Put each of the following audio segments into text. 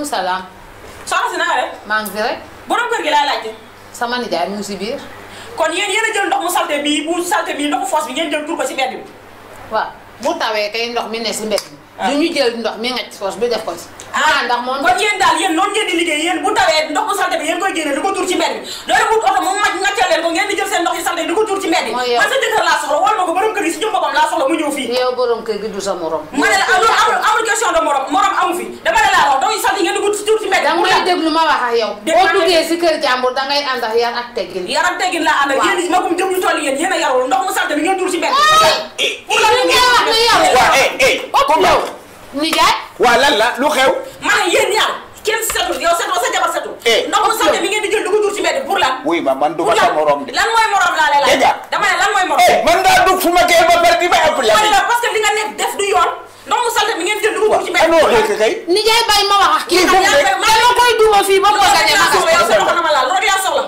salaam. soxna si na nga def. maa ngi fi rek. borom kër gi laay laajte. sama nijaay mu ngi si biir. kon yéen a jël ndox mu salte bii bu salte bii ndoxu foos bi ngeen jël tur ko si mbedd bi. waaw bu tawee kay ndox mi ne si mbedd mi. du ñu jël ndox mi ngacc foos bi def ko si. ndax moom kon yéen daal yéen noonu ngeen di liggéey yéen bu tawee ndox mu salte bi yéen koy génne di ko tur ci mbedd bi loolu wut oto moom ngaccal leen ko ngeen di jël seen ndox yi salte di ko tur ci mbedd bi. man sa jëkkër laa soxla wol ma ko borom kër gi si jëm boppam laa soxla mu ñëw fii. yow borom kër gi du sa morom. ma ne la amul question de morom amu fi dama ne laa wax ndox yi salte yi ngeen di ko tur ci mbedd bi. danga may déglu ma wax ak yow. boo duggee si kër jàmbur dangay ànd ak yar ak teggin. yar ak teggin laa ànd ak yéen magum jëm ñu toll yéen a yarul ndox mu salte bi ngeen tur ci mbedd bi. nijaay. waa lan la lu xew. ma ne yéen ñaar kenn setul yow setoo sa jabar setul. ndox mu salte bi ngeen di jël du ko tur ci mbedd pour lan. wuy ma man du ma sa morom de. lan mooy morom laa lay laaj. dama ne lan mooy morom. man daa dugg fu ma kee ba pare di ma ëpp la. parce que li nga nekk def du yoon ndox mu salte bi ngeen jël du ko tur ci mbedd. waaw xëy kay. nijaay bay ma wax ak kii. dama koy duma fii ba mu ko gañe ma soxla yow sa loxo na ma laal loolu yaa soxla.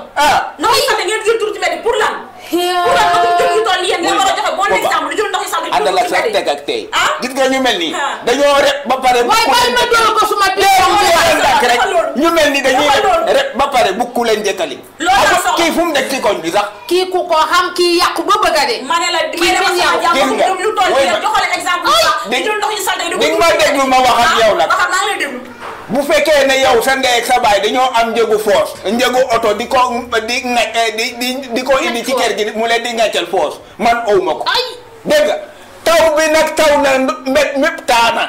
ndox mu salte ngeen jël tur ci mbedd pour lan. pour lan magum jëm ñu toll yéen ngeen war a joxe bon exemple jël ndox yi salte àndal ak sa teg ak tey. gis nga ñu mel nii. dañoo rep ba pare. waaye ma dóor ko suma rek ñu mel ni dañuy rep ba pare bukku leen njëkkali. kii fu mu nekk ci koñ bi sax. kii ku ko xam kii yàqu ba bëgg a dee. ma ne la may dama sama jàmm jëm ñu toll yéen joxale exemple di jël ndox yi salte yi di ma déglu ma wax ak yow nag. waxam naa lay déglu. bu fekkee ne yow sa ndey ak sa baay dañoo am njëgu foos njëgu oto di ko di ko indi ci kër gi mu leen di ngàccal foos man owuma ko dégg nga taw bi nag taw na mbét mépp taana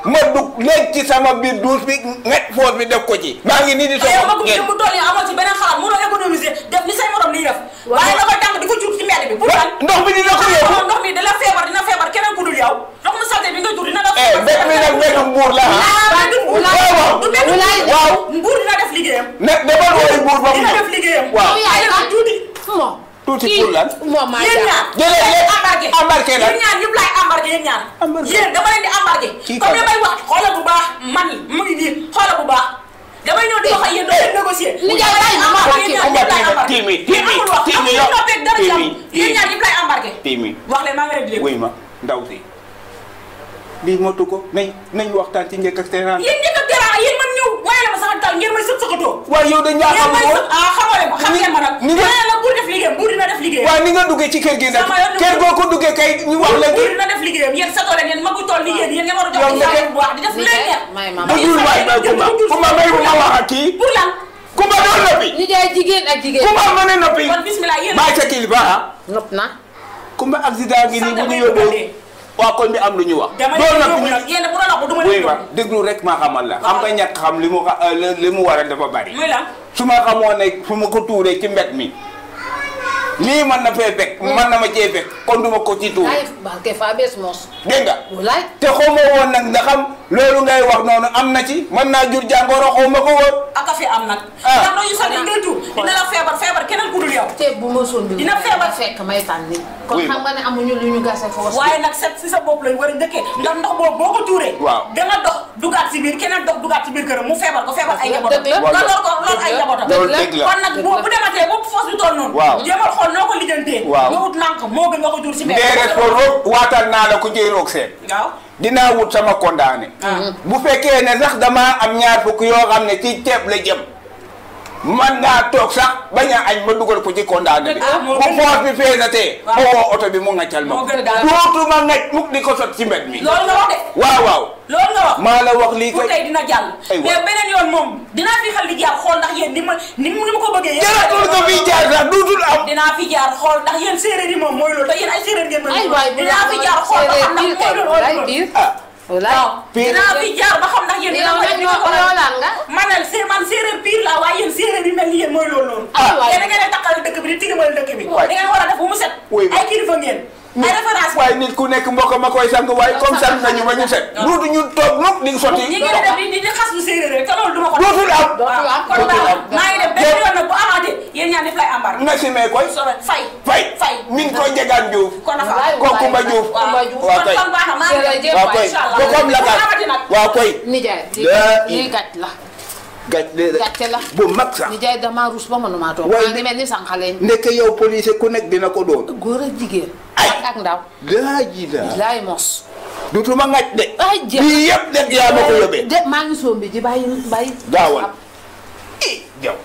ma dugg léegi ci sama biir douche bi ngecc foos bi def ko ci maa ngi nii di soxla ngeen mu toll amoo ci beneen xalaat mënoo économiser def ni say morom liy def waaye da koy tànk di ko jur ci mbedd bi pour lan ndox bi dina ko yóbbu ndox mi dina feebar keneen ku dul yow ndox mu salte bi nga jur dina def mbedd mi nag mbeddu mbuur la waaw mbuur dina def liggéeyam ne demal wooyu mbuur ba mu dina def liggéeyam waaw tuuti tuuti pour lan yéen ñaar jëlee embarqué la yéen ñaar ñëpp laay embarqué yéen ñaar yéen dama leen di embarqué comme li may wax xoola bu baax man mu ngi nii xoola bu baax damay ñëw di wax ak yéen doo leen négocier li jaay lay embarqué yéen ñaar ñëpp laay embarqué tiimi wax leen maa ngi leen di wuy ma ndaw si lii motu ko nañ waxtaan ci njëkk ak teraan yéen njëkk ak teraan yéen man ñëw waaye la ma sax dal ngeen may sëb sëkatoo waaye yow dañ laa xam ko xamale ma xam ngeen ma nag waaye la buur def liggéeyam buur dina def liggéeyam waaye ni nga duggee ci kër gi nag kër goo ko duggee kay ñu wax la buur dina def liggéeyam yéen satoo leen yéen magu toll ni yéen ngeen war a jox bu baax di def lu leen neex déglu waay bay Kumba may ma wax ak kii pour lan Kumba doon noppi ni jaay jigéen ak jigéen Kumba ma ne noppi kon bismillah yéen maay sa kilifa nopp na Kumba accident gi nii bu ñu yóbboo waa kon bi am lu ñu wax doon noppi yéen bu doon wax du ma wuy ma déglu rek ma xamal la xam nga ñàkk xam li mu war a dafa bari muy lan su ma xamoon ne fu ma ko tuuree ci mbet mi lii mën na fee fekk mën na ma cee fekk kon duma ko ci tuur ay barke fa bees moos dégg nga walaay te xaw ma woon nag nga xam loolu ngay wax noonu am na ci mën naa jur jàngoro xaw ma ko woon aka fi am nag ndax doo yu sax ngay tuur dina la feebar keneen ku dul yow te bu ma sonn dina feebar fekk may tànni kon xam nga ne amuñu lu ñu gase foos waaye nag set si sa bopp lañ war a njëkkee ndax ndox boobu boo ko tuuree waaw danga dox dugaat si biir keneen dox dugaat si biir këram mu feebar ko feebar ay njabootam nga lool ay njabootam kon nag bu dematee bopp foos bi toll noonu jéemal xool noo ko lijjantee nga wut nànk moo gën nga ko jur si ndeeret ko roog waatal naa la ku ciy roog seet waaw dinaa wut sama condamné bu fekkee ne sax damaa am ñaar fukk yoo xam ne ci ceeb la jëm man ngaa toog sax bañ a añ ma dugal ko ci condamné bi bu foos bi feesatee ma woo oto bi mu ngaccal ma dootuma ngaj mukk di ko sot ci mbed mi loolu nga wax de waaw loolu nga wax maa la wax lii pour tey dina jàll mais beneen yoon moom dinaa fi xel di jaar xool ndax yéen ni ma ko bëggee jaratul ko fi jaar sax duutul am dinaa fi jaar xool ndax yéen séeréer yi moom mooy loolu te yéen ay séeréer ngeen mën dinaa fi jaar xool ba xam ndax mooy loolu dinaa fi jaar ba xam ndax yéen man séeréer pire la waaye yéen séeréer yi mel ni yéen mooy loolu noonu yéen da ngeen a takkal dëkk bi di tilimal dëkk bi da ngeen war a def bu mu set ay kilifa ngeen ay référence waaye nit ku nekk mbokk ma koy sang waaye comme sang nañu ba ñu set duutu ñu toog mukk di sotti ñi ngeen def di xas lu séeréer rek te loolu duma ko dootul am kon maa ngi dem benn yoon nag bu amaatee yéen ñaan def lay ambar nga simee koy fay min ko jegaan Diouf ko Kumba Diouf waaw koy waaw koy ko comme la waaw koy nijaay lii gàcc la gàcce la bu mag sax nijaay dama rus ba mënuma toog maa ngi mel ni sànqaleen nekk yow police ku nekk dina ko doon góor ak jigéen ak ndaw daa ji la laay mos dutuma ngaj de. ay jeex bii yëpp de yaa ma ko yóbbee. de maa ngi sombi ji bàyyi. gaawal. yow.